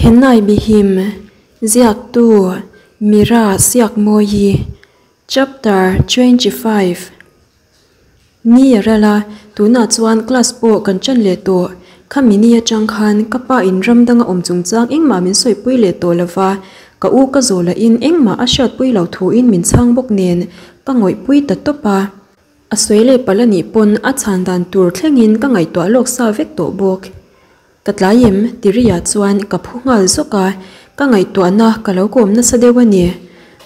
Khenai Bihim, Ziaktu, Mira Siakmawi, Chapter 25. Ni a ral a, tunah chuan class pawh kan ṭan leh tawh. Khami ni aṭang khan ka pa in ram danga awm chungchang engmah min sawipui leh tawh lova, ka u ka zawh lahin engmah a hriatpui loh thuin min chhang bawk nen ka ngawihpui ta tawp a. A sawi leh palh anih pawn a chhan dan tur thlengin ka ngaihtuah lawk sa vek tawh bawk. Ka tlai em? ti Ria chuan ka phu nghal zawk a, ka ngaihtuahna ka lo kawm nasa deuh a ni.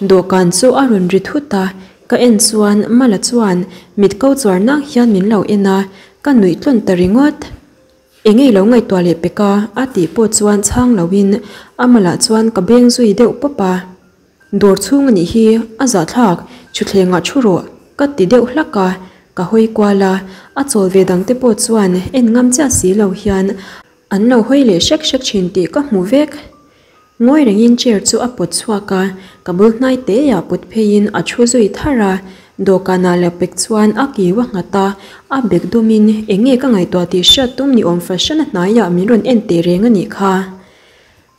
Dawhkan chu a rawn ri thut a, ka en chuan Mala chuan mit ko chuar nang hian min lo en a, ka nuih tlawn ta ringawt. Eng nge i lo ngaihtuah leh pek a? a tih pawh chuan chhang loin a Mala chuan ka beng zui deuh pawp a. Dawr chhung a nih hi, a zahthlak, thutthlengah thu rawh, ka ti deuh hlak a, ka hawi kual a, a chawl ve dangte pawh chuan en ngam chiah si lo hian an lo hawi leh hrek hrek thin tih ka hmu vek. Ngawi rengin chair chu a pawt chhuak a, ka bul hnai teah pawt pheiin a thu zui tharh a, dawhkanah leh pek chuan a kiu a nghat a, a bek dumin eng nge ka ngaihtuah tih hriat tum ni awm fahran a hnaiah min rawn en teh reng a nih kha.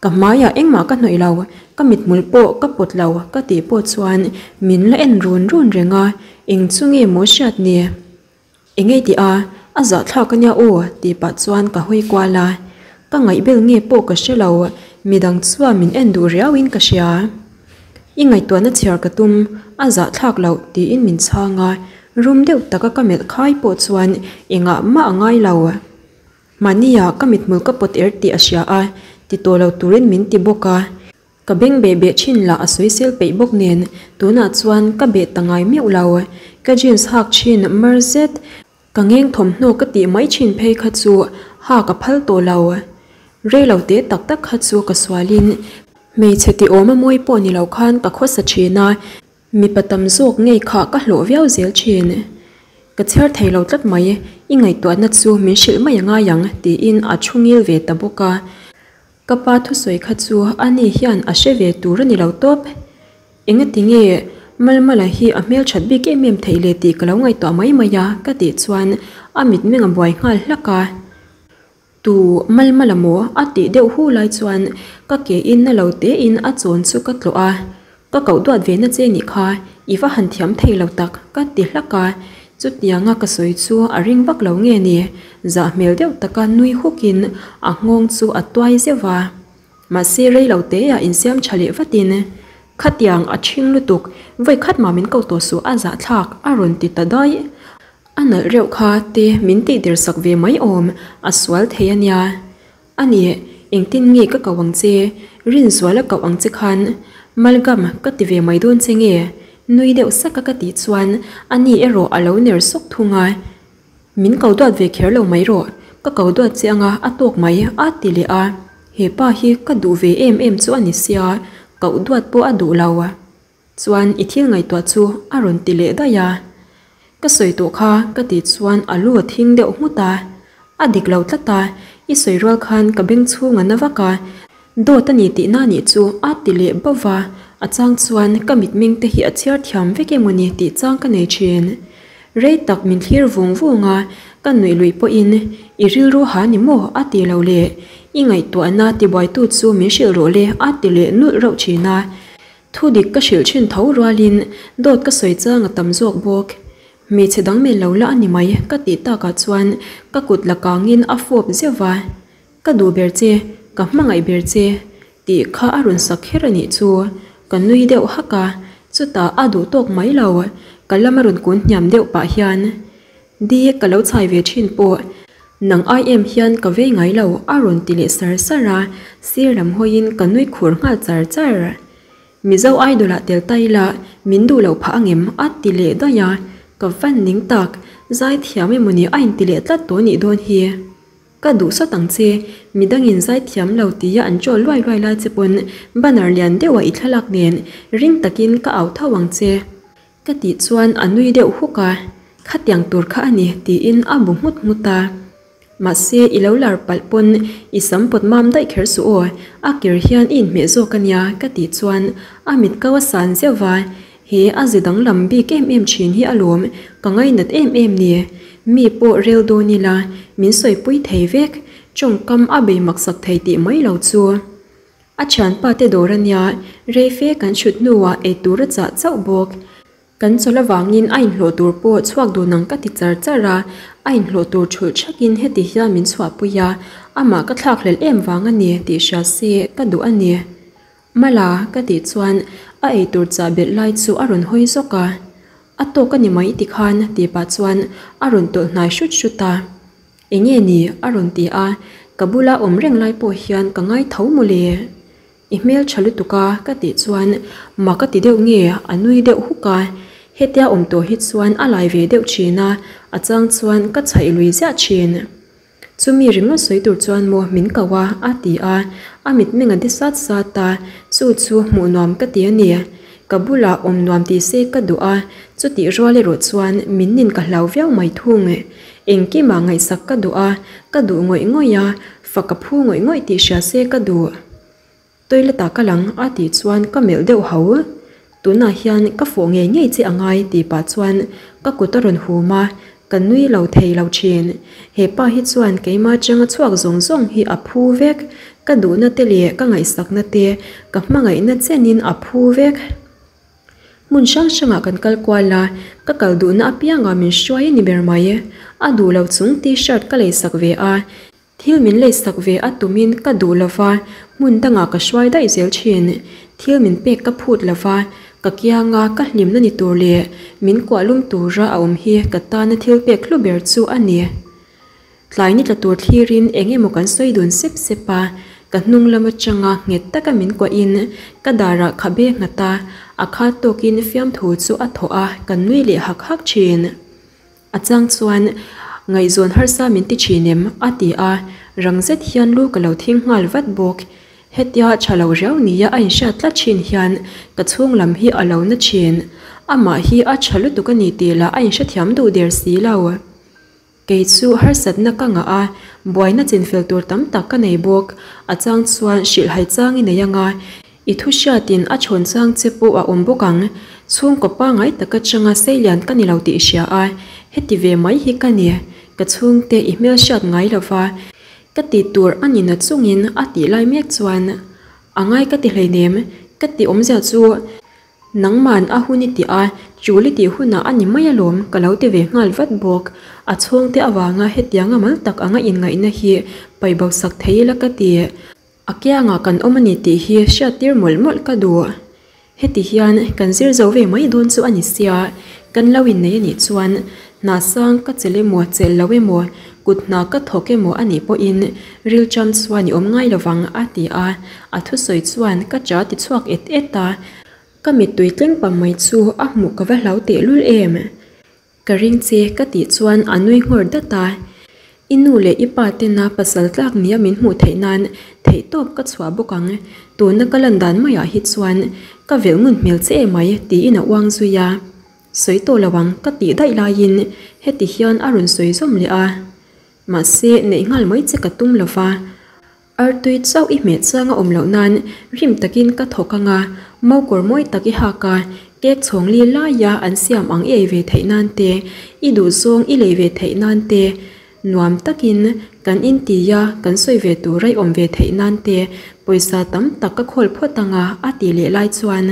Ka hmaiah engmah ka hnawih lo, ka mithmul pawh ka pawt lo ka tih pawh chuan min la en run run reng a, eng chu nge maw hriat ni? Eng nge tih a, a zahthlak a nia aw tih pah chuan ka hawi kual a, ka ngaihbel nge pawh ka hre lo, midang chuan min en duh riauin ka hria. I ngaihtuahna chhiar ka tum, a zahthlak loh tiin min chhang a, rum deuh taka ka melh khai pawh chuan engah mah a ngai lo. Mahnia ka mithmul ka pawt er tih a hria a, ti tawh lo turin min ti bawk a. Ka beng beh beh thin lah a sawisel peih bawk nen, tunah chuan ka beh ta ngai meuh lo. Ka jeans hak thin mar zet, ka ngeng thawmhnaw ka tih mai thin phei kha chu hak a phal tawh lo. Rei lo te tak tak kha chu ka sualin hmeichhe ti awm a mawi pawh ni lo khan ka khawsa thin a. Mipa tam zawk ngei kha ka hlawh viau zel thin. Ka chhiar thei lo tlat mai, i ngaihtuahna chu min hrilh mai a ngai ang tiin a thu ngil ve ta bawk a. Ka pa thusawi kha chu ani hian a hre ve tur a ni lo tawp. Engati nge Malmala hi a hmelthat bik em em theih le tih ka lo ngaihtuah mai mai a ka tih chuan a mitmeng a buai nghal hlak a. Tu Malmala maw? a tih deuh hu lai chuan ka ke in na lo te in a chawn chu ka tlawh a. Ka koh duat ve na che nih kha, i va han thiam thei lo tak, ka ti hlak a. Chutianga ka sawi chu a ring vak lo nge ni? Zah hmel deuh taka nui hukin a nghawng chu a tuai zeuh va. Mahse rei lo teah insiam tha leh vatin, Khatiang a ṭhing lutuk, vawi khat mah min ko tawh suh a zahthlak, a rawn ti ta daih. A nalh reuh kha te min tih der sak ve mai awm, a sual thei a nia. A ni, engtin nge ka koh ang che? Rinzuala koh ang che khan Malgam ka ti ve mai dawn che nge? Nui deuh sak a ka tih chuan a ni erawh a lo ner sawk thung a. Min ko duat ve kher lo mai rawh, ka ko duat che anga a tawk mai a ti leh a. He pa hi ka duh ve em em chu a ni sia, koh duat pawh a duh lo. Chuan i thil ngaihtuah chu a rawn ti leh daih a. Ka sawi tawh kha ka tih chuan a lu a thing deuh nghut a. A dik lo tlat a, i sawi rual khan ka beng chhung a na vak a, dawt a ni tihna nih chu a ti leh bauh va, a chang chuan ka mitmeng te hi a chhiar thiam vek emaw ni tih chang ka nei thin. Rei tak min thlir vung vung a, ka nuih luih pawhin i rilru ha ni maw a ti lo le, i ngaihtuahna tibuaitu chu min hrilh rawh le a ti leh nulh reuh thin a. Thu dik ka hrilh thin tho rualin dawt ka sawi chang a tam zawk bawk. Hmeichhe dang mel lo la a ni mai ka tih takah chuan ka kut la kangin a fawp zeuh va. Ka duh ber che, ka hmangaih ber che tih kha a rawn sak kher a nih chu. Ka nui deuh hak a, chutah a duh tawk mai lo. Ka lam a rawn kun hniam deuh pah hian Di ka lo chhai ve thin pawh nang ai em hian ka vei ngai lo a rawn ti leh sar sar a, sir lam hawiin ka nui khur nghal char char. Mizo idol ah tel ta ila min duh loh phah angem a ti leh daih a, ka van ning tak, zai thiam emawni a inti leh tlat tawh nih dawn hi. Ka duh sawt ang che, midangin zai thiam lo tia an chawl luai luai lai che pawn banner lian deuh a i thlalak nen ring takin ka au tho ang che. Ka tih chuan a nui deuh huk a, khatiang tur kha a ni tiin a bu nghut nghut a. Mahse i lo lar palh pawn i sam pawt mam daih kher suh aw, a kir hian i inhmeh zawk a nia ka tih chuan a mit kau a san zeuh va, he a ze danglam bik em em thin hi alawm ka ngainat em em ni. Mi pawh rel dawn ila min sawipui thei vek, tawngkam a bei maksak thei tih mai lo chu. A thianpa te dawr a nia, rei fe kan chhut hnuah eitur a chah chauh bawk. Kan chawlh avangin a inhlawh tur pawh chhuak dun ang ka ti char char a, a inhlawh tur thulh thakin heti hian min chhuahpui a, amah ka thlakhlelh em vang a ni tih hria se ka duh a ni. Mala ka tih chuan a eitur chah belh lai chu a rawn hawi zawk a, A tawk a ni mai ti khan tih pah chuan a rawn tawlh hnai hrut hrut a. Enge ni? a rawn ti a, ka bula awm reng lai pawh hian ka ngai tho mawle. I hmel tha lutuk a ka tih chuan mak a ti deuh nge a nui deuh huk a, hetia awm tawh hi chuan a lai ve deuh thin a, a chang chuan ka chhaih lui ziah thin. Chumi ringawt sawi tur chuan maw min ko a a ti a, a mitmeng a de sat sat a, chu chu hmuh nuam ka ti a ni. Ka bulah awm nuam tih se ka duh a, chutih rual erawh chuan min nin ka hlau viau mai thung. Engkimah ngaihsak ka duh a, ka duh ngawih ngawih a, fak a phu ngawih ngawih tih hria se ka duh. Toilet ah ka lang a tih chuan ka melh deuh ho. Tunah hian ka fawh ngei ngei che a ngai tih pah chuan ka kut a rawn hum a, ka nui lo thei lo thin. He pa hi chuan keimah atanga chhuak zawng zawng hi a phu vek, ka duhna te leh ka ngaihsakna te, ka hmangaihna chenin a phu vek. Hmun hrang hrangah kan kal kual a, ka kal duhna apiangah min hruai a ni ber mai. A duh lo chung t-shirt ka leisak ve a, Thil min leisak ve a tumin ka duh lova, hmun dangah ka hruai daih zel thin. Thil min pek ka phut lova, ka kianga ka hlimna ni tur leh min kuah lum tura a awm hi ka tana thil pek hlu ber chu a ni. Tlai ni tla tur thlirin eng emaw kan sawi dun sep sep a, ka hnung lam atanga nghet taka min kuahin ka darah khabe nghat a, a khat tawkin fiamthu chu a thawh a, kan nui leh hak hak thin. A chang chuan, Ngaihzawn harsa min ti thin em? a ti a, rang zet hian lu ka lo thing nghal vat bawk. Hetia tha lo riau nia a inhriat tlat thin hian ka chhung lam hi a lo na thin. Amah hi a tha lutuk a ni tih lah a inhrethiam duh der si lo. Kei chu harsatna ka ngah a, buaina chinfel tur tam tak ka nei bawk. A chang chuan hrilhhai chang i nei anga, I thu hriatin a chhawn chang che pawh a awm bawk ang. Chhungkaw pangai tak atanga seilian ka ni lo tih i hria a, heti ve mai hi ka ni. Ka chhungte i hmel hriat ngai lo va, ka ti tur a ni na chungin a tih lai mek chuan a ngai ka ti hleinem, ka ti awmzia chu nangman a hun i tih a, tul i tih hunah a ni mai alawm ka lo ti ve nghal vat bawk. A chhungte avanga hetianga mal tak anga inngaihna hi paih bo sak thei ila ka ti. A kiangah kan awm a ni tih hi hriattir mawlh mawlh ka duh. Heti hian kan zir zo ve mai dawn chu a ni sia, kan lo innei a nih chuan hna sang ka chelh emaw chelh lo emaw, kut hna ka thawk emaw a nih pawhin rilṭam chuan i awm ngai lovang a ti a, a thusawi chuan ka ṭa ti chhuak et et a, ka mittui tleng pam mai chu a hmuh ka va hlau tehlul em. Ka ring che ka tih chuan a nui nghawr dat a, I nu leh i pa tena pasal tlak nia min hmuh theih nan theihtawp ka chhuah bawk ang, tuna ka lan dan maiah hi chuan ka velh ngun hmel che emai tiin a uang zui a. Sawi tawh lo ang ka tih daih laiin heti hian a rawn sawi zawm leh a, mahse neih nghal mai che ka tum lova, Artui chauh i hmeh chang a awm loh nan rim takin ka thawk ang a, mokawr mawi tak i hak a, cake chhawng li laia an siam ang i ei ve theih nan te, i duhzawng i lei ve theih nan te, nuam takin kan intia kan sawi ve tura i awm ve theih nan te pawisa tam tak ka khawl phawt ang a, a tih leh lai chuan.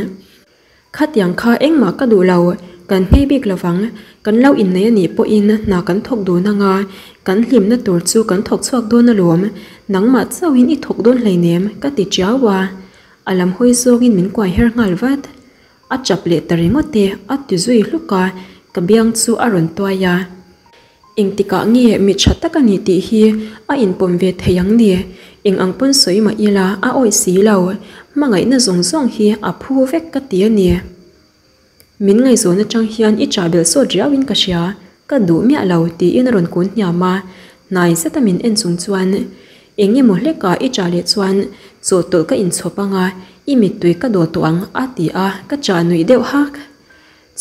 Khatiang kha engmah ka duh lo, kan nghei bik lovang, kan lo innei a nih pawhin hna kan thawk dun anga, kan hlimna tur chu kan thawk chhuak dawn alawm, nangmah chauhin i thawk dawn hleinem ka ti tiau a, a lam hawi zawngin min kuai her nghal vat. A chap leh ta ringawt e a ti zui hluk a, ka biang chu a rawn tuai a. Engtikah nge mi tha tak a ni tih hi a inpawm ve thei ang ni? Eng ang pawn sawi mah ila a awih si lo. Hmangaihna zawng zawng hi a phu vek ka ti a ni. Min ngaihzawn atang hian i chah belh sawt riauin ka hria, ka duh miah lo tiin a rawn kun hniam a. Hnai zeta min en chung chuan eng emaw hlekah i chah leh chuan chawhtawlh ka inchhawp anga i mittui ka daw tawh ang a ti a, ka chah nuih deuh hak.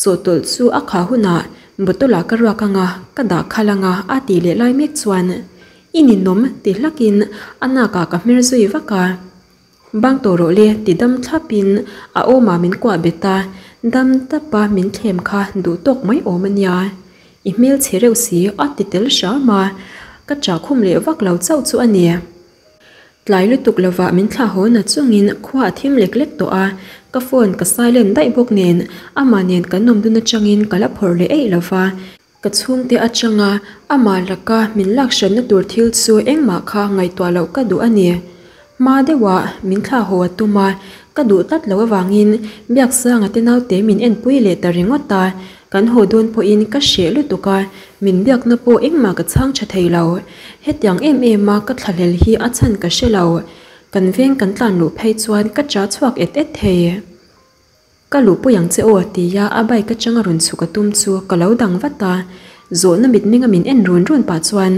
Chawhtawlh chu a khah hunah bottle ah ka ruak anga ka dah khalh anga a tih leh lai mek chuan i ninawm ti hlakin a nak ah ka hmer zui vak a. Bang tawh rawh le ti dam thlap in a awmah min kuah bet a, dam tap a min thlem kha duh tawk mai awm a nia. I hmel chhe reuh si a ti tel hram a, ka chah khum leh vak lo chauh chu a ni. Tlai lutuk lovah min thlah haw na chungin khua a thim lek lek tawh a, ka phone ka silent daih bawk nen amah nen kan awm dun atangin ka la phawrh leh eih lova. Ka chhungte atanga amah laka min lak hranna tur thil chu engmah kha ngaihtuah loh ka duh a ni. Hma deuhah min thlah haw a tum a, ka duh tlat loh avangin Biaksanga te naute min enpui leh ta ringawt a, kan haw dawn pawhin ka hreh lutuk a, min biakna pawh engmah ka chhang tha thei lo. Hetiang em em a ka thlahlel hi a chhan ka hre lo. Kan veng kan tlan luh phei chuan ka cha chhuak et et thei. Ka luhpui ang che aw tia a bike atanga rawn chhuk a tum chu ka lo dang vat a, zawhna mitmenga min en run run pah chuan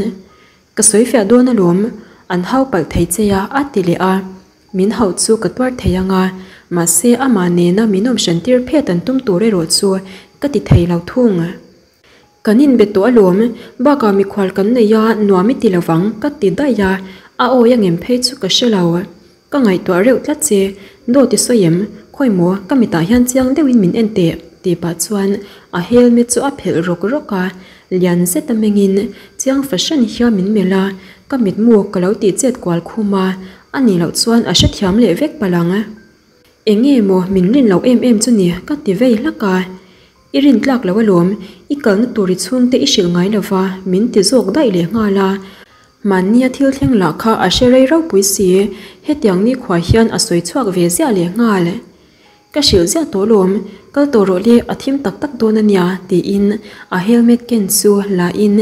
Ka sawi fiah dawn alawm, an hau palh thei che a a ti leh a. Min hauh chu ka tuar thei ang a, mahse amah nena min awm hran tir phet an tum tur erawh chu ka ti thei lo thung. Kan inbe tawh alawm, bakah mikhual kan nei a nuam i ti lovang ka ti daih a, a awi a ngem phei chu ka hre lo. Ka ngaihtuah reuh tlat che, dawt i sawi em? Khawi maw, ka mitah hian chiang deuhin min en teh tih pah chuan a helmet chu a phelh rawk rawk a, lian zet a mengin chiang fahran hian min melh a, ka mitmu ka lo tih chet kual khum a, a nih loh chuan a hrethiam leh vek palh ang. Eng nge maw min rin loh em em chu ni ka ti vei hlak a, I rin tlak lo alawm, i kalna tur i chhungte i hrilh ngai lova min ti zawk daih leh nghal a. Mahnia thil thleng lah kha a hre rei ropui si, hetiang nikhua hian a sawi chhuak ve ziah leh nghal. Ka hrilh ziah tawh alawm, kal tawh rawh le a thim tak tak dawn a nia tiin a helmet ken chu la in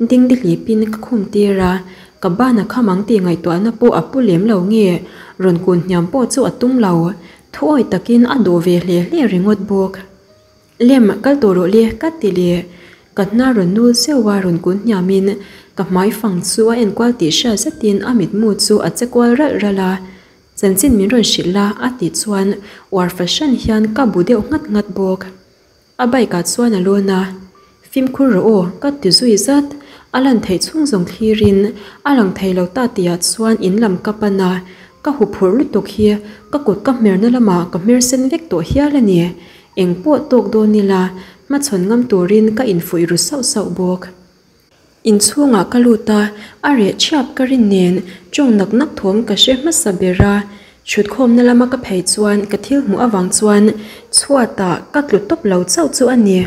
dingdi hlipin ka khum tir a, ka ban a kham ang tih ngaihtuahna pawh a pu lem lo nge rawn kun hniam pawh chu a tum lo, thuawi takin a dawh ve hle hle ringawt bawk. Lem, kal tawh rawh le, ka ti leh. Ka hna rawn nul zeuh a rawn kun hniamin ka hmai fang chu a enkual tih hriat zetin a mitmu chu a che kual ralh ralh a. Chanchin min rawn hrilh la a tih chuan uar fahran hian ka bu deuh nghat nghat bawk. A bike ah chuan a lawn a, Fimkhur rawh aw, ka ti zui zat. A lan theih chhung zawng thlirin a lang thei lo ta tihah chuan in lam ka pan a, ka huphurh lutuk hi ka kut ka hmerna lamah ka hmer sen vek tawh hial a ni. Eng pawh tawk dawn ila, hmachhawn ngam turin ka infuih ru sauh sauh bawk. Inchhungah ka lut a, a reh thiap ka rin nen tawng nak nak thawm ka hre hmasa ber a. Chhutkhawmna lama ka phei chuan ka thil hmuh avang chuan chhuatah ka tlu tawp lo chauh chu a ni.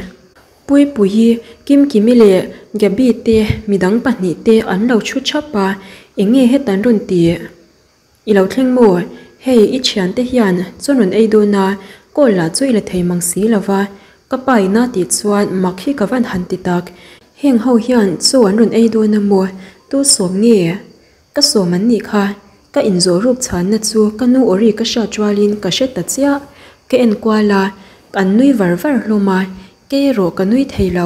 Puipuii, Kimkimi leh Gabi te midang pahnihte an lo thu thap a, eng nge hetan rawn tih? I lo thleng maw? Hei, i thiante hian chaw rawn ei dawn a, call lah chu i la thei mang si lo va. Ka pa ina tih chuan mak hi ka van han ti tak. Heng ho hian chaw an rawn ei dawn a maw? Tu sawm nge? Ka sawm an nih kha. Ka inzawh ruk chhanna chu ka nu awri ka hriat rualin ka hre ta chiah. Ka en kual a, an nui var var hlawm a. Kei erawh ka nui thei lo.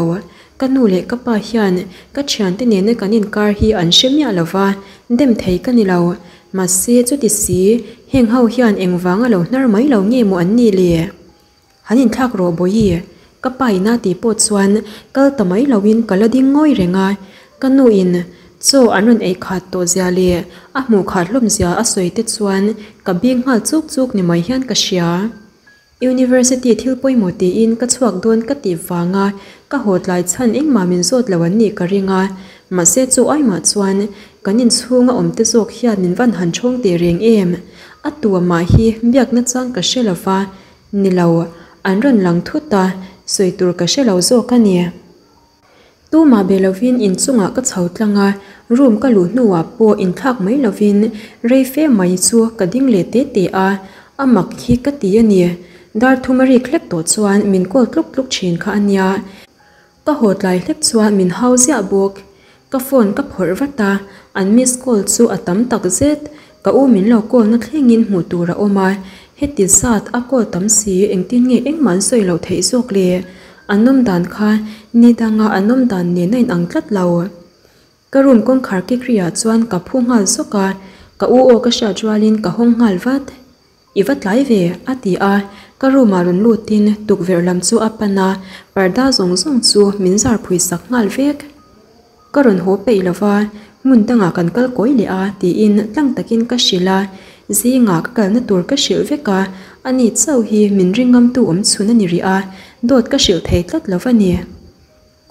Ka nu leh ka pa hian ka thiante nena kan inkar hi an hre miah lo va, dem thei ka ni lo. Mahse, chuti si, heng ho hian engvanga lo hnar mai lo nge maw an nih le? Han inthlak rawh Bawihi, ka pa ina tih pawh chuan kal ta mai loin ka la ding ngawi reng a. Ka nu in chaw an rawn ei khat tawh zia leh a hmuh khat hlawm zia a sawi te chuan ka bing nghal chuk chuk ni mai hian ka hria. University thil pawimawh tiin ka chhuak dawn ka tih vanga ka haw tlai chhan engmah min zawt lo an nih ka ring a, mahse chu aimah chuan kan inchhunga awm te zawk hian min van han thawng teh reng em? A tu amah hi biakna chang ka hre lo va, ni lo, an rawn lang thut a, sawi tur ka hre lo zawk a ni. Tumah be lovin inchungah ka chho tlang a, room ka luh hnuah pawh inthlak mai lovin rei fe mai chu ka ding leh te te a, a mak hi ka ti a ni. Dar thum a rik hlek tawh chuan min call tluk tluk thin kha a nia. Ka haw tlai hlek chuan min hau ziah bawk. Ka phone ka phawrh vat a, an miss call chu a tam tak zet. Ka u min lo call na thlengin hmuh tur a awm a, heti zat a call tam si engtin nge engmah an sawi loh theih zawk le? An awm dan kha ni danga an awm dan nen a inang tlat lo. Ka room kawngkhar kikri ah chuan ka phu nghal zawk a, ka u aw ka hriat rualin ka hawng nghal vat. I va tlai ve, a ti a, ka room ah rawn lutin tukverh lam chu a pan a, parda zawng zawng chu min zar phui sak nghal vek. Ka rawn haw peih lo va, hmun dangah kan kal kawi leh a, tiin tlang takin ka hrilh a, zingah ka kalna tur ka hrilh vek a, ani chauh hi min ringamtu awm chhun a ni rih a, dawt ka hrilh thei tlat lo va ni.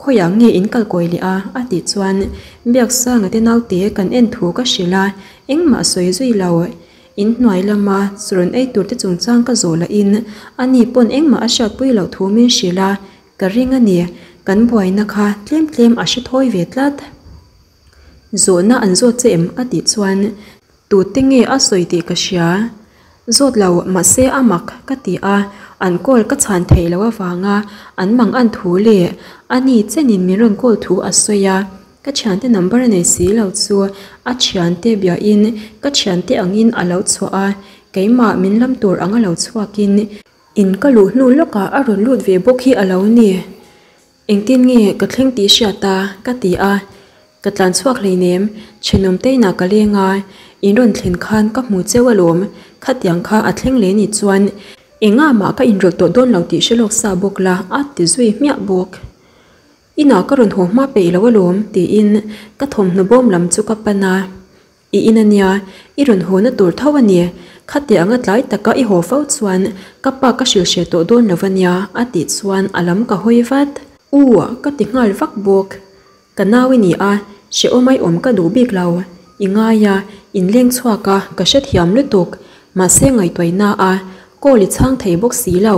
Khawiah nge in kal kawi leh a? a tih chuan Biaksanga te naute kan en thu ka hrilh a, engmah sawi zui lo. In hnuai lama rawn ei tur te chungchang ka zawh lahin ani pawn engmah a hriatpui loh thu min hrilh a, ka ring a ni. Kan buaina kha tlem tlem a hre thawi ve tlat. Zawhna an zawt che em? a tih chuan Tute nge a sawi tih ka hria. Zawt lo mahse a mak ka ti a, an call ka chhan theih loh avanga an mang an thu leh a ni chenin min rawn call thu a sawi a, ka thiante number a nei si lo chu a thiante biahin ka thiante angin a lo chhuah a, keimah min lam tur anga lo chhuakin in ka luh hnu lawkah a rawn lut ve bawk hi a lo ni. Engtin nge ka thleng tih hriat a? ka ti a, ka tlan chhuak hleinem, thenawm teinah ka leng a, in rawn thlen khan ka hmu cheu alawm, khatiang kha a thleng leh ni chuan engah mah ka inrawlh tawh dawn lo tih hre lawk sa bawk la a ti zui hmiah bawk. Inah ka rawn haw hma peih lo alawm tiin ka thawmhnaw bawm lam chu ka pan a. I in a nia, i rawn haw na tur tho a ni. Khatiang a tlai taka i haw fo chuan ka pa ka hrilh hreh tawh dawn lo a nia a tih chuan a lam ka hawi vat. U, ka ti nghal vak bawk. Ka nau i ni a, hrehawm ai awm ka duh bik lo. I ngai a, in leng chhuak a, ka hrethiam lutuk. Mahse ngaihtuaihna a, call i chhang thei bawk si lo.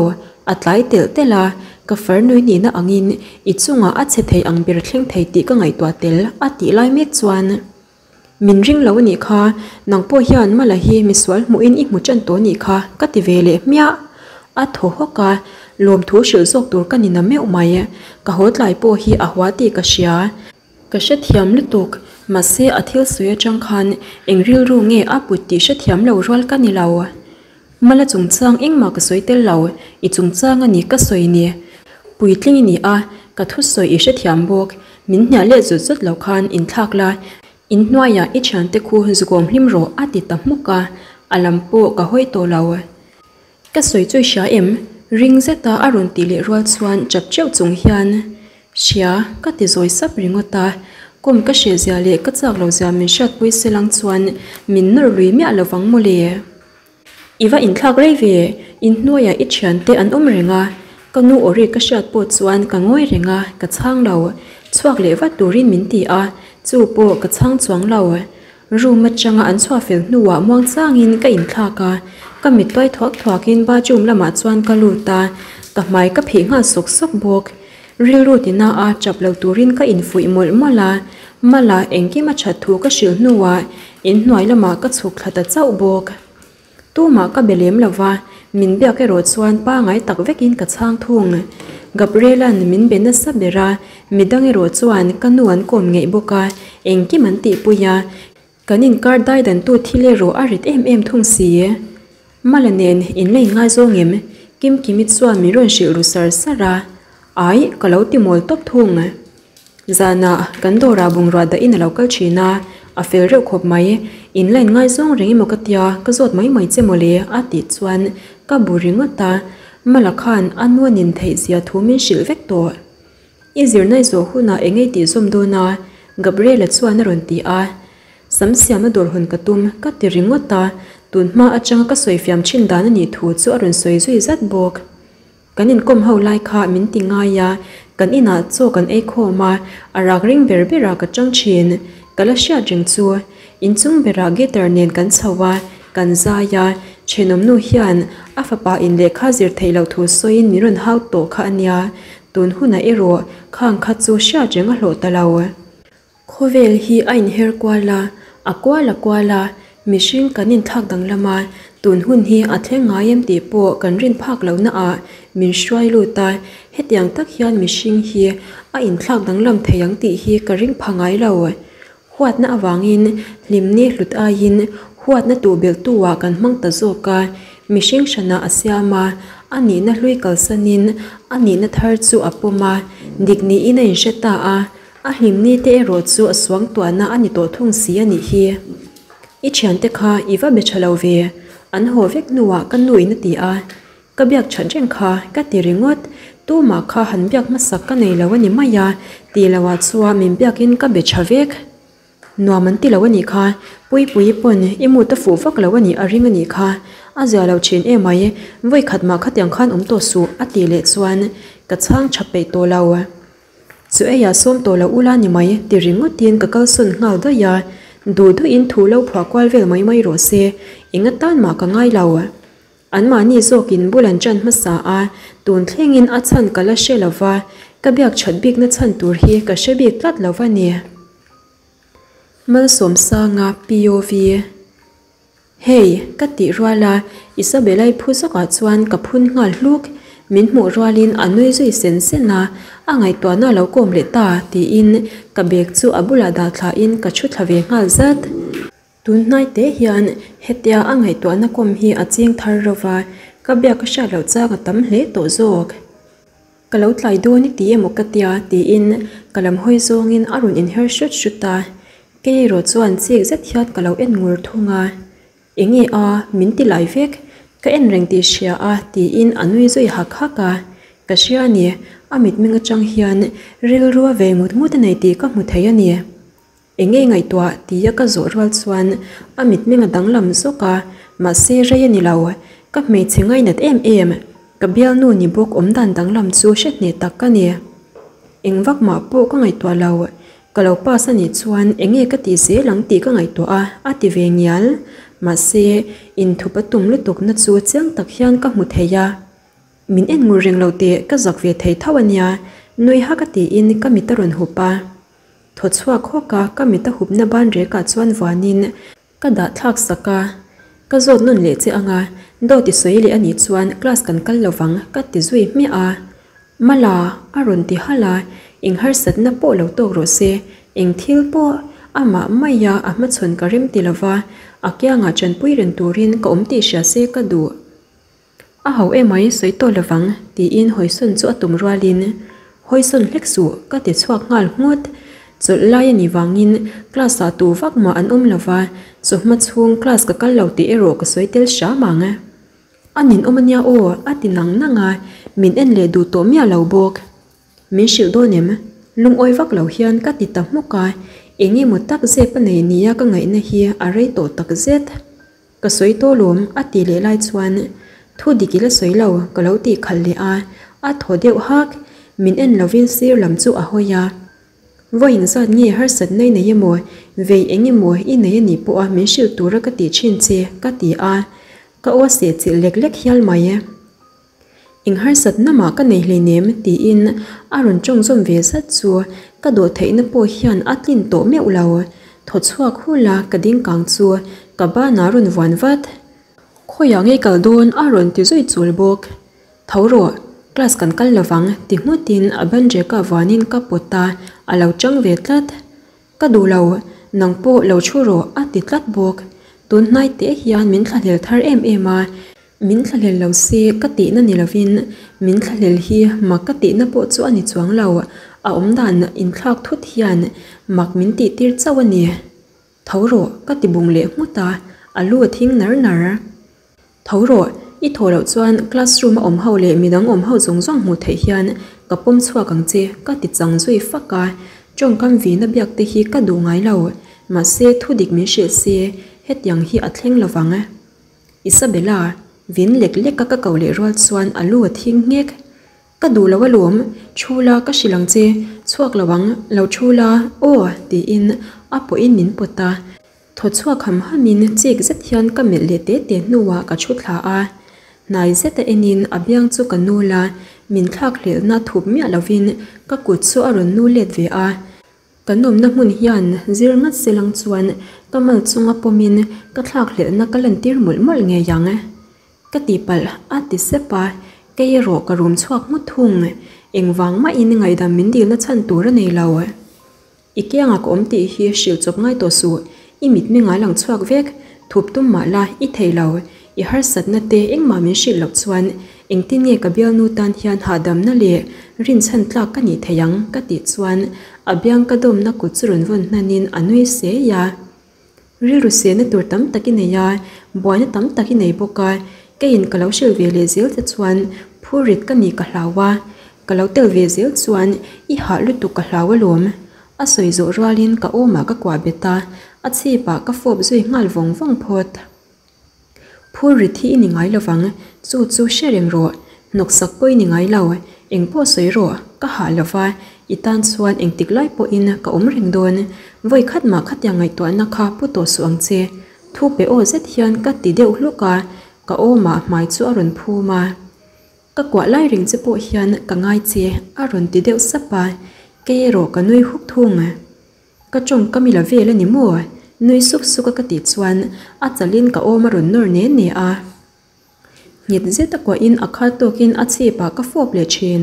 A tlai telh telh a, ka farnui nihna angin i chungah a chhe thei ang ber thleng thei tih ka ngaihtuah tel a tih lai mek chuan. Min ring lo a nih kha, nang pawh hian Mala hi misual hmuhin i hmu ṭan tawh a nih kha ka ti ve leh hmiah. A thaw hawk a, lawmthu hrilh zawk tur ka ni na meuh mai. Ka haw tlai pawh hi a hua tih ka hria. Ka hrethiam lutuk, mahse a thil sawi aṭang khan eng rilru nge a put tih hrethiam lo rual ka ni lo. Mala chungchang engmah ka sawi tel lo, i chungchang a ni ka sawi ni. Puitling i ni a, ka thusawi i hrethiam bawk. Min hnial leh zut zut lo khan inthlak la, inhnuaiah i thiante khu zukawm hlim rawh a ti ta hmuk a, a lam pawh ka hawi tawh lo. Ka sawi chu i hria em? Ring zeta a rawn tih leh rual chuan chap teuh chung hian, Hria, ka ti zawi sap ringawt a. Kum ka hre zia leh ka chak lo zia min hriatpui selang chuan min nawr lui miah lovang mawle. I va inthlak rei ve, inhnuaiah i thiante an awm reng a, ka nu aw ri ka hriat pawh chuan ka ngawi reng a, ka chhang lo. Chhuak leh vat turin min ti a, chu pawh ka chhang chuang lo. Room atanga an chhuah fel hnuah muangchangin ka inthlak a, ka mit tuai thuak thuakin bathroom lamah chuan ka lut a, ka hmai ka phih nghal sawk sawk bawk. Rilru tina a chap lo turin ka infuih mawlh mawlh a, Mala engkim a that thu ka hrilh hnuah inhnuai lamah ka chhuk thla ta chauh bawk. Tumah ka be lem lo va, min biak erawh chuan pangai tak vekin ka chhang thung. Gabriela'n min be nasa ber a, midang erawh chuan ka nu an kawm ngeih bawk a, engkim an tihpui a, kan inkar daidantu thil erawh a rit em em thung si. Mala nen in la inngaizawng em? Kimkimi chuan min rawn hrilh ru sar sar a, Ai, ka lo ti mawl tawp thung. Zanah kan dawrah bungrua dahin a lo kal thin a, a fel reuh khawp mai. In la inngaizawng reng emaw ka tia, ka zawt mai mai che mawle a tih chuan ka bu ringawt a, Mala khan a nu a nin theih zia thu min hrilh vek tawh. I zirna i zawh hunah eng ei tih zawm dawn a? Gabriela chuan a rawn ti a. Sam siamna dawr hawn ka tum ka ti ringawt a, tun hma atanga ka sawi fiam thin dan a nih thu chu a rawn sawi zui zat bawk. Kan inkawm ho lai kha min ti ngai a, kan inah chaw kan ei khawm a, a rak ring ber berah ka chang thin. Ka la hriat reng chu. Inchung berah guitar nen kan chho a, kan zai a, thenawmnu hian a fapa in lehkha zir theih loh thu sawiin min rawn hau tawh kha a nia, tun hunah erawh khang kha chu hriat reng a hlawh ta lo. Khawvel hi a inher kual a, a kual a kual a, mihring kan inthlak danglam a, tun hun hi a thleng ngai em tih pawh kan rin phak lohna ah min hruai lut a, hetiang tak hian mihring hi a inthlak danglam thei ang tih hi ka ring pha ngai lo. Huatna avangin hlimni hlut aiin huatna tuh belhtu ah kan hmang ta zawk a, mihring hranah a siam a, a nihna hlui kalsanin a nihna thar chu a pawm a, dik niin a inhre ta a, A hlimni te erawh chu a suangtuahna a ni tawh thung si a nih hi. I thiante kha i va be tha lo ve, an haw vek hnuah ka nuin a ti a. Ka biak that reng kha ka ti ringawt, tumah kha han biak hmasak ka nei lo a ni mai a, tih loah chuan min biakin ka be tha vek. Nuam an ti lo a nih kha, Puipuii pawn i mut a fuh vak lo a nih a ring a nih kha, a zia lo thin em mai, vawi khat mah khatiang khan awm tawh suh a tih leh chuan ka chhang tha peih tawh lo. Chu eiah sawm tawh lo ula ni mai ti ringawtin ka kalsawn nghal daih a, duh duhin thu lo phuah kual vel mai mai rawh se, eng atan mah ka ngai lo. Anmahni zawkin bul an ṭan hmasa a, tun thlengin a chhan ka la hre lo va, ka biak ṭhat bikna chhan tur hi ka hre bik tlat lo va ni. Malsawmsanga POV. Hey, ka tih rual a, Isabella-i phu zawkah chuan ka phun nghal hluk. Min hmuh rualin a nui zui sen sen a, a ngaihtuahna a lo kawm leh ta tiin ka bag chu a bulah dah thlain ka thu thla ve nghal zat. Tun hnai te hian hetia a ngaihtuahna kawm hi a ching thar ro va, ka biak ka hriat loh chang a tam hle tawh zawk. Ka lo tlai dawn i ti emaw ka tia tiin ka lam hawi zawngin a rawn inher hrut hrut a, kei erawh chuan chik zet hian ka lo en ngur thung a, Enge a, min ti lai vek, ka en reng tih hria a tiin a nui zui hak hak a, ka hria a ni, a mitmeng atang hian rilru a ve ngut ngut a nei tih ka hmu thei a ni. Enge ngaihtuah tia ka zawh rual chuan a mitmeng a danglam zawk a, mahse rei a ni lo. Ka hmeichhe ngainat em em, ka bialnu ni bawk awmdan danglam chu hre hneh tak ka ni. Eng vak mah pawh ka ngaihtuah lo, ka lo pass a nih chuan enge ka tih zel ang tih ka ngaihtuah a, a ti ve ngial. Mahse, inthup a tum lutukna chu chiang tak hian ka hmu thei a. Min en ngur reng lo teh, ka zak ve thei tho a nia, nui hak a tiin ka mit a rawn hup a. Thaw chhuak hawk a, ka mit a hupna ban rekah chuan vuanin ka dah thlak sak a, Ka zawt nawn leh che anga, dawt i sawi leh anih chuan class kan kal lovang ka ti zui hmiah a. Mala a rawn ti halh a, eng harsatna pawh lo tawk rawh se, eng thil pawh amah maia a hmachhawn ka rem ti lova, a kiangah tanpui reng turin ka awm tih hria se ka duh. A ho emai sawi tawh lovang tiin hawisawn chu a tum rualin hawisawn hlek suh ka ti chhuak nghal nghut. Chawlh lai a nih vangin class ah tu vak mah an awm lova, chawhma chhung class ka kal lo tih erawh ka sawi tel hram ang. A ninawm ania aw a ti nang nang a, min en leh duh tawh miah lo bawk. Min hrilh dawn em? Lungawi vak lo hian ka ti ta hmuk a, eng emaw tak zep a nei nia ka ngaihna hi a rei tawh takzet. Ka sawi tawh lawm a tih leh lai chuan thu dik ila sawi lo ka lo tih khalh leh a, a thaw deuh hak, min en lovin sir lam chu a hawi a. Vawiin zat nge harsatna i nei emaw, vei eng emaw i nei a nih pawha min hrilh tura ka tih thin che ka ti a, ka aw seh chilh lek lek hial mai. Eng harsatna mah ka nei hleinem tiin a rawn tawng zawm ve zat chu ka dawh theihna pawh hian a tlin tawh meuh lo. Thaw chhuak hul a ka ding kang chu ka banah rawn vuan vat. Khawiah ngei kal dawn a rawn ti zui chul bawk. Tho rawh, class kan kal lovang ti nghutin a ban reka vuanin ka pawt a, a lo chang ve tlat. Ka duh lo, nang pawh lo thu rawh a ti tlat bawk. Tun hnai teh hian min thlahlel thar em em a, Min thlahlel lo se ka tihna ni lovin min thlahlel hi mak ka tihna pawh chu a ni chuang lo, a awmdan inthlak thut hian mak min tihtir chauh a ni. Tho rawh ka ti bung leh nghut a, a lu a thing nar nar. Tho rawh, i thawh loh chuan classroom a awm ho leh midang awm ho zawng zawng hmuh theih hian ka pawm chhuak ang che ka ti chang zui fak a, tawngkam vina biak te hi ka duh ngai lo, mahse thudik min hrilh se hetiang hi a thleng lovang. Isabella, vin lek lek a ka ko leh rual chuan a lu a thing nghek. Ka duh lo alawm, thu la ka hrilh ang che, chhuak lo ang, lo thu la, aw tiin a pawhin min pawt a. Thaw chhuak ham hamin chik zet hian ka melh leh te te hnuah ka thu thla a. Hnai zeta enin a biang chu ka nul a, min thlak hlelhna thup miah lovin ka kut chu a rawn nu let ve a. Kan awmna hmun hian zir ngat se lang chuan ka mal chunga pawmin ka thlak hlelhna ka lantir mawlh mawlh ngei ang. Ka tihpalh a ti sep a, kei erawh ka rum chhuak nghut thung. Engvang mahin ngaihdam min dilna chhan tur a nei lo. I kiangah ka awm tih hi hrilh chawp ngai tawh suh, i mitmeng a lang chhuak vek, thup tum mah la i thei lo. I harsatna te engmah min hrilh loh chuan engtin nge ka bialnu tan hian hahdamna leh rinchhan tlak ka nih thei ang ka tih chuan a biang ka dawmna kut chu rawn vawn hnanin a nui sei a. Rilru sehna tur tam tak i nei a, buaina tam tak i nei bawk a, keiin ka lo hrilh ve leh zel che chuan phurrit ka nih ka hlau a, ka lo tel ve zel chuan i hah lutuk ka hlau alawm. A sawi zawh rualin ka awmah ka kuah bet a, a chhipah ka fawp zui nghal vawng vawng phawt. Phur rit hi i ni ngai lovang, chu chu hre reng rawh. Hnawksak pawh i ni ngai lo, engpawh sawi rawh, ka hah lova, I tan chuan engtik lai pawhin ka awm reng dawn. Vawi khat mah khatiang ngaihtuahna kha pu tawh suh ang che. Thu pe aw zet hian ka ti deuh hluk a, ka awmah hmai chu a rawn phum a. Ka kuah lai reng che pawh hian ka ngai che a rawn ti deuh sap a, kei erawh ka nui huk thung. Ka tawngkam i la vel a ni maw? Nui suk suk a ka tih chuan a chalin ka awm a rawn nawr ne ne a. Nghet zet a kuahin a khar tawkin a chhipah ka fawp leh thin.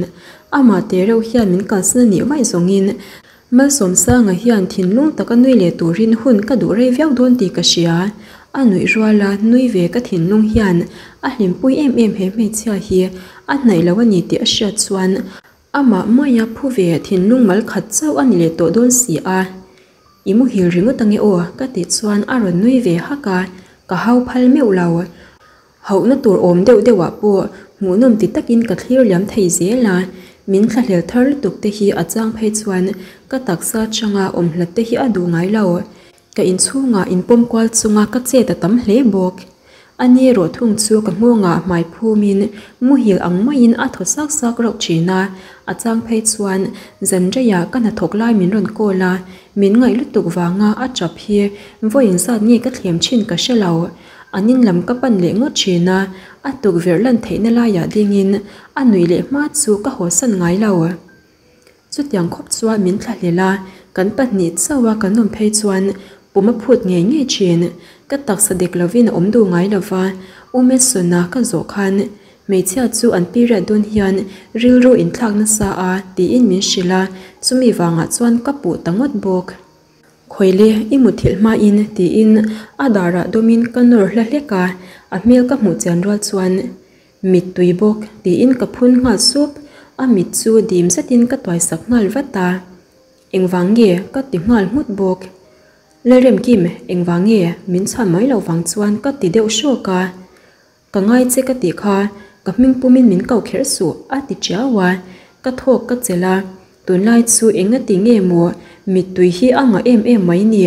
Amah teh reuh hian min kalsan a nih vaih zawngin Malsawmsanga hian thinlung taka nui leh turin hun ka duh rei viau dawn tih ka hria. A nuih ruala nui ve ka thinlung hian a hlimpui em em he hmeichhia hi a hnaih lo a ni tih a hriat chuan amah maia phu ve thinlung mal khat chauh a ni leh tawh dawn si a. I muhil ringawt ange aw ka tih chuan a rawn nui ve hak a, ka hau phal meuh lo. Hauhna tur awm deuh deuhah pawh hmuhnawm ti takin ka thlir liam thei zel a, min thlahlel thar lutuk te hi a chang phei chuan ka taksa changa awm hlat te hi a duh ngai lo. Ka inchhungah inpawm kual chunga ka chet a tam hle bawk. A ni erawh thung chu ka nghawngah hmai phumin muhil ang maiin a thaw sak sak rauh thin a, a chang phei chuan zan reiah ka hnathawk lai min rawn call a, min ngaih lutuk vanga a tap hi vawiin zat nge ka thlem thin ka hre lo. An in lam ka pan leh ngawt thin a, a tukverh lan theihna laiah dingin a nuih leh hma chu ka hawsan ngai lo. Chutiang khawp chuan min thlahlel a, kan pahnih chauh a kan awm phei chuan pum a phut ngei ngei thin. Ka taksa dik lovin a awm duh ngai lo va, U Mason-a ka zawh khan hmeichhia chu an period dawn hian rilru inthlak nasa a tiin min hrilh a, chumi vangah chuan ka puh ta ngawt bawk. Khawile, i muthilh hmain tiin a darah dawmin ka nawr hla hlek a, a hmel ka hmuh chian rual chuan Mittui bawk tiin ka phun nghal sup, a mit chu dim zetin ka tuaisak nghal vat a. Engvang nge ka ti nghal nghut bawk. Lalremkim, engvang nge min chhan mai loh vang chuan ka ti deuh hrawk a. Ka ngai che ka tih kha, ka hming pumin min ko kher suh a ti tiau a, ka thawk ka chelh a, tunlai chu enga ti nge maw mittui hi a ngah em em mai ni.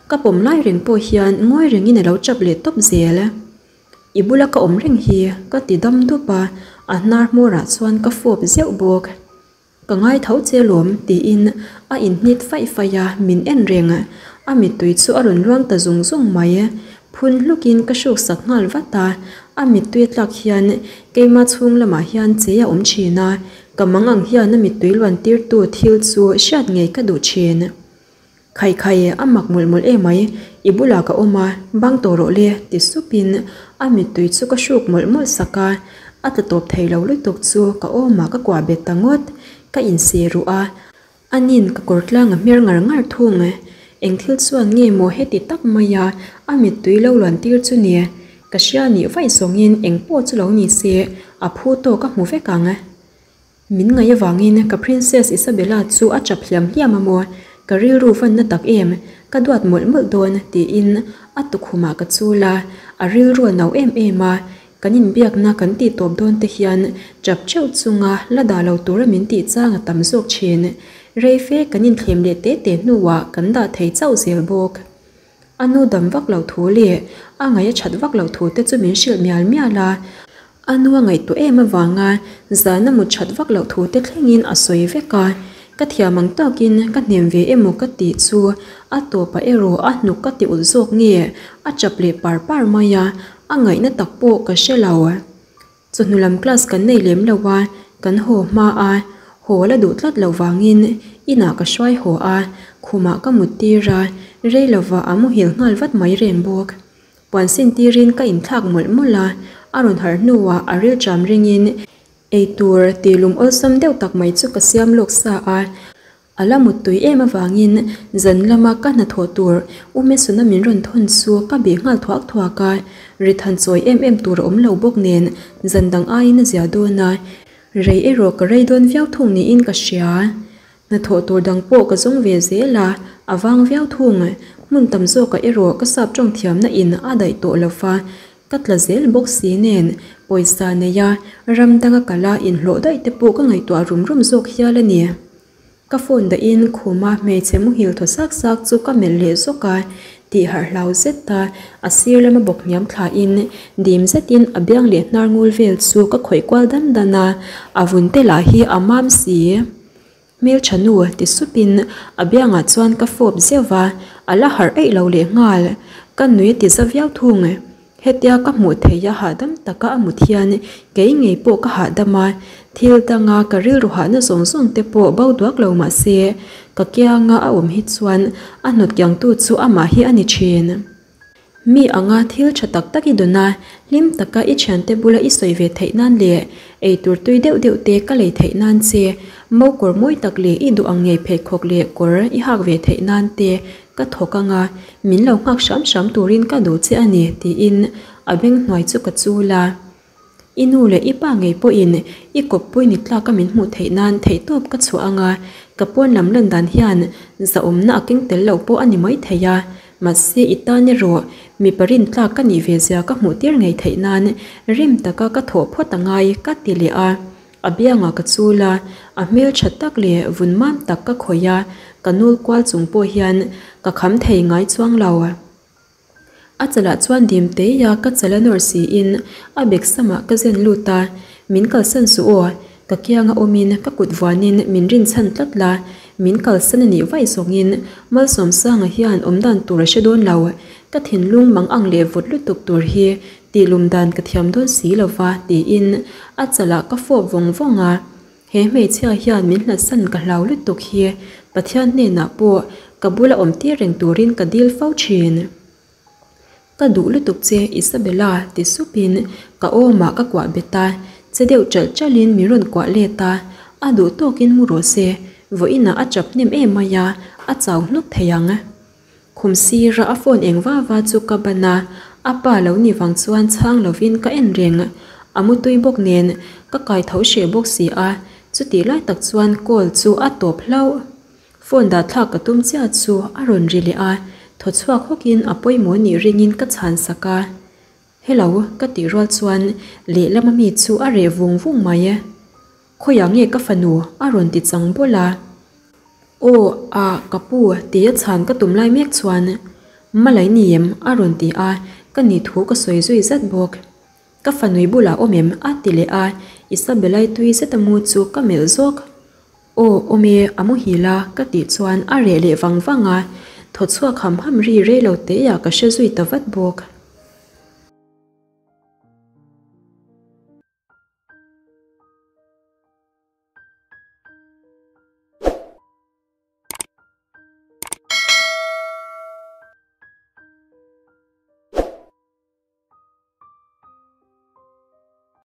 Ka pawm lai reng pawh hian ngawi rengin a lo chap leh tawp zel. I bula ka awm reng hi ka ti dam dup a, a hnar hmawrah chuan ka fawp zeuh bawk. Ka ngai tho che lawm tiin a inhnit faih faih a, min en reng. A mittui chu a rawn luang ta zung zung mai. Phun hlukin ka hruk sak nghal vat a, a mittui a tlak hian keima chhung lamah hian chei a awm thin a, ka mang ang hian a mittui luan tirtu thil chu hriat ngei ka duh thin. Khai khai, a mak mawlh mawlh emai, i bulah ka awm a, bang tawh rawh le ti supin a mittui chu ka hruk mawlh mawlh sak a, a tla tawp thei lo lutuk chu ka awmah ka kuah bet ta ngawt, ka inseh ruh a, anin ka kawr tlang a hmer ngar ngar thung, eng thil chuan nge maw heti tak maia a mittui lo luan tir chu ni, ka hria nih vaih zawngin eng pawh chu lo ni se a phu tawk a hmu vek ang. Min ngaih avangin ka Princess Isabella chu a chap hliam hliam a maw? Ka rilru vanna tak em? Ka duat mawlh mawlh dawn tiin a tukhumah ka chul a, a rilru a no em em a, kan inbiakna kan tih tawp dawn te hian chap theuh chunga la dah lo tura min tih chang a tam zawk thin. Rei fe kan inthlem leh te te hnuah kan dah thei chauh zel bawk. A nu dam vak loh thu leh a ngaih a that vak loh thu te chu min hrilh mial mial a. A nu a ngaihtuah em avanga zan a mut that vak loh thu te thlengin a sawi vek a. Ka thiam ang tawkin ka hnem ve emaw ka tih chu a tawpah erawh a hnuk ka ti ulh zawk nge a chap leh par par mai a, a ngaihna tak pawh ka hre lo. Chawhnu lam class kan nei lem lo a, kan haw hma a, haw la duh tlat loh vangin inah ka hruai haw a, khumah ka mut tir a, rei lova a muhil nghal vat mai reng bawk. Puan sin tirin ka inthlak mawlh mawlh a, a rawn harh hnuah a rilṭam ringin eitur tih lum awlsam deuh tak mai chu ka siam lawk sa a, A la muttui em avangin zan lama ka hnathawh tur U Mesuna min rawn thawn chu ka bih nghal thuak thuak a, rit han chawi em em tur a awm lo bawk nen zan dang aiin a zia dawn a, rei erawh ka rei dawn viau thung niin ka hria. Hnathawh tur dang pawh ka zawng ve zel a, a vang viau thung. Hmun tam zawkah erawh ka sap tawng thiamna in a daih tawh lo va, Ka tla zel bawk si nen, pawisa neia ram danga kala inhlawh daih te pawh ka ngaihtuah rum rum zawk hial a ni. Ka phone dahin khuma hmeichhe muhil thaw sak sak chu ka melh leh zawk a, tih harh hlau zet a, a sir lama bawk hniam thlain dim zetin a biang leh hnar ngul vel chu ka khawih kual dan dan a, a vun te lah hi a mam si. Hmeltha nu ti supin a biangah chuan ka fawp zeuh va, a la harh eih lo lehnghal. Ka nui a ti za viau thung. Hetia ka hmuh theih a hahdam taka a mut hian kei ngei pawh ka hahdam a, thil danga ka rilru hahna zawng zawng te pawh bo duak lo mah se, ka kianga a awm hi chuan a hnawt kiangtu chu amah hi a ni thin. Mi anga thil tha tak tak i dawn a, hlim taka i thiante bula i sawi ve theih nan leh eitur tui deuh deuh te ka lei theih nan che, mo kawr mawi tak leh i duh ang ngei pheikhawk leh kawr i hak ve theih nan te ka thawk anga, min lo nghak hram hram turin ka duh che a ni tiin a beng hnuai chu ka chul a. I nu leh i pa ngei pawhin i kawppui ni tlaka min hmuh theih nan theihtawp ka chhuah anga, ka pawn lam lan dan hian zahawmna a keng tel loh pawh a ni mai thei a, mahse i tan erawh mipa rin tlak ka nih ve zia ka hmuh tir ngei theih nan rim taka ka thawh phawt a ngai ka ti leh a, a biangah ka chul a, a hmel tha tak leh vun mam tak ka khawih a, ka nul kual chung pawh hian ka kham thei ngai chuang lo. A chalah chuan dim teia ka chal a nawr siin a bek samah ka zen lut a, Min kalsan suh aw, ka kianga awmin ka kut vuanin min rinchhan tlat la, min kalsan a nih vaih zawngin Malsawmsanga hian awmdan tur a hre dawn lo, ka thinlung mang ang leh vawt lutuk tur hi tihlum dan ka thiam dawn si lova tiin a chalah ka fawp vawng vawng a. He hmeichhia hian min hlatsan ka hlau lutuk hi Pathian hnenah pawh ka bula awm tir reng turin ka dil fo thin. Ka duh lutuk che Isabella ti supin ka awmah ka kuah bet a, che deuh chalh chalhin min rawn kuah let a, a duh tawkin mu rawh se, vawiinah a chap hnem em mai a, a chau hnuk thei ang. Khum sira a phone eng va va chu ka ban a, a pa lo ni vang chuan chhang lovin ka en reng. A mutui bawk nen ka kai tho hreh bawk si a, chutih lai tak chuan call chu a tawp hlauh. Phone dah thlak ka tum chiah chu a rawn ri leh a, thaw chhuak hawkin a pawimawh nih ringin ka chhan sak a. Hello ka tih rual chuan lehlam ami chu a reh vung vung mai. Khawiah nge ka fanu? a rawn ti chang bawlh a. Aw, a, ka pu, tia chhan ka tum lai mek chuan Malai ni em? a rawn ti a, ka nih thu ka sawi zui zat bawk. Ka fanui bulah awm em? a ti leh a, Isabella-i tui zeta mu chu ka melh zawk. Aw, awm e, a muhil a, ka tih chuan a reh leh vang vang a, thaw chhuak ham ham ri rei lo teiah ka hre zui ta vat bawk.